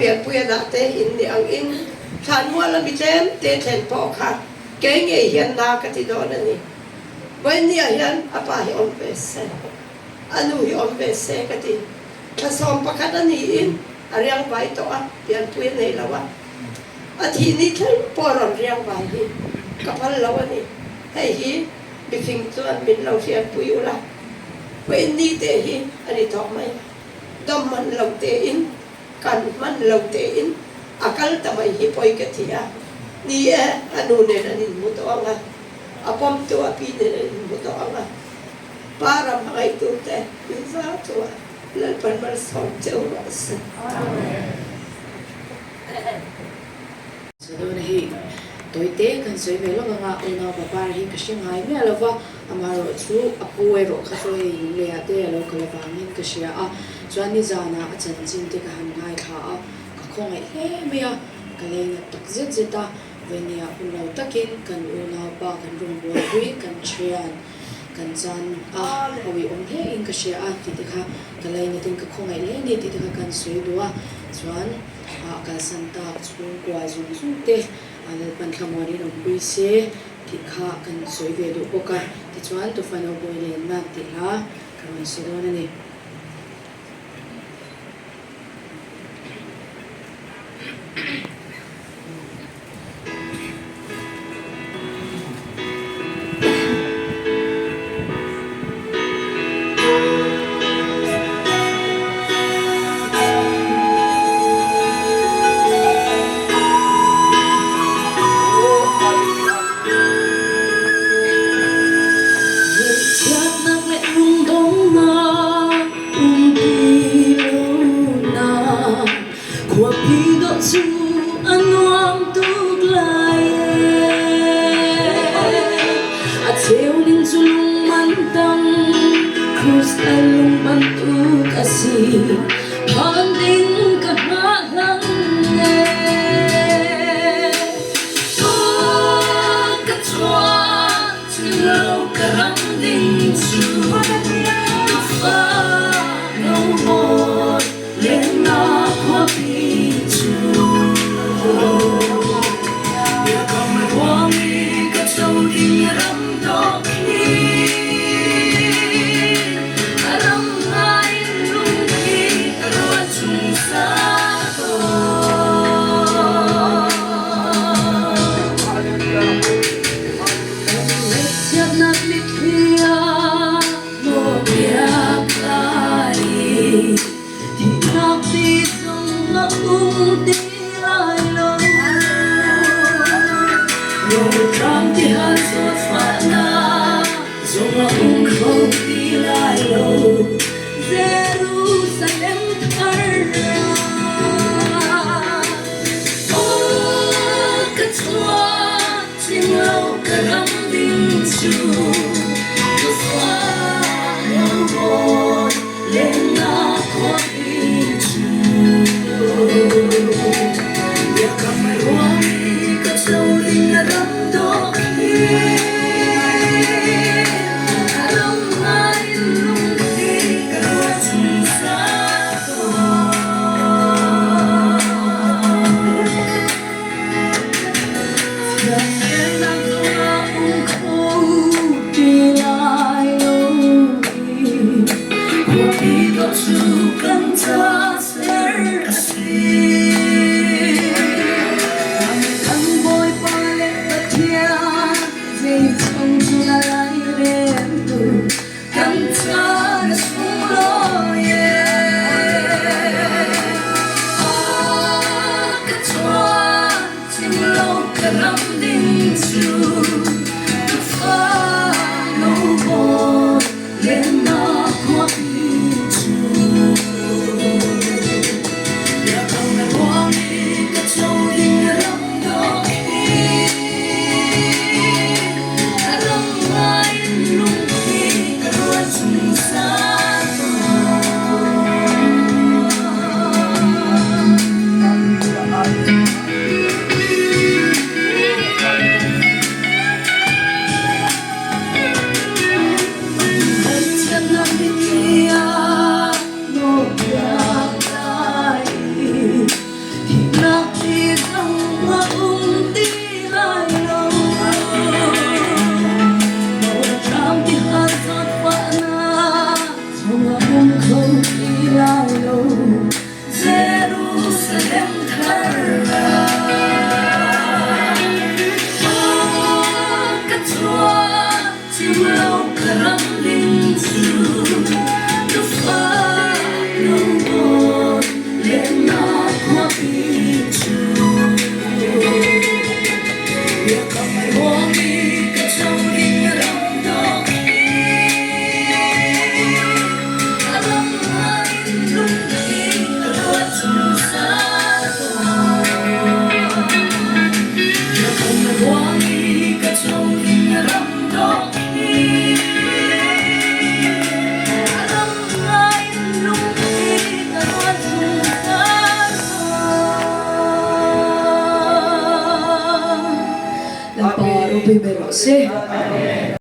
pianpui a dah te in ni ang in thlanmual a mi tlem te thlen pawh kha kei ngei hian na ka ti dawn a ni. Vawinia hian a pa hi awm ve se, a nu hi awm ve se ka ti. Thla 11 a niin a riang vai tawh a, pianpui a nei lo a. A thih ni thleng pawh rawn riang vai hi ka phal lo a ni. Hei hi mifing chuan min lo hriatpui ula, vawiin ni te hi a ni tawh mai. Dam hman lo tein, kan hman lo tein a kal ta mai hi pawi ka ti a. Ni e, a nu nen an inhmu tawh ang a, a pawmtu a pi nen an inhmu tawh ang a. Pa ram hmangaihtu te min za chungah Lalpan malsawm che u rawh se. Sadawna hi tawite kan sawi ve lawk anga unau papar hi ka hre ngai miah lo va, amaherawh chu a pu erawh kha chu hei lungleiah te a lo kal avangin ka hria a, chuan nizanah a chanchin te ka han ngaithla a, ka khawngaih hle mai a, ka lei nat tak zet zet a, vawinia hun lo takin kan unaupa kan rawngbawlpui kan thian. Kan chan a, a uiawm hle in ka hria a tih te kha ka lainatin ka khawngaih hle a ni tih te kha kan sawi duh a, chuan a kalsan tak chhungkua zawng zawng te a Lalpan thlamuanin awmpui se tih kha kan sawi ve duh bawk a, tichuan Tufano bawi lenna tih hla ka rawn sawi dawn a ni. Lalpa ropui ber rawh se.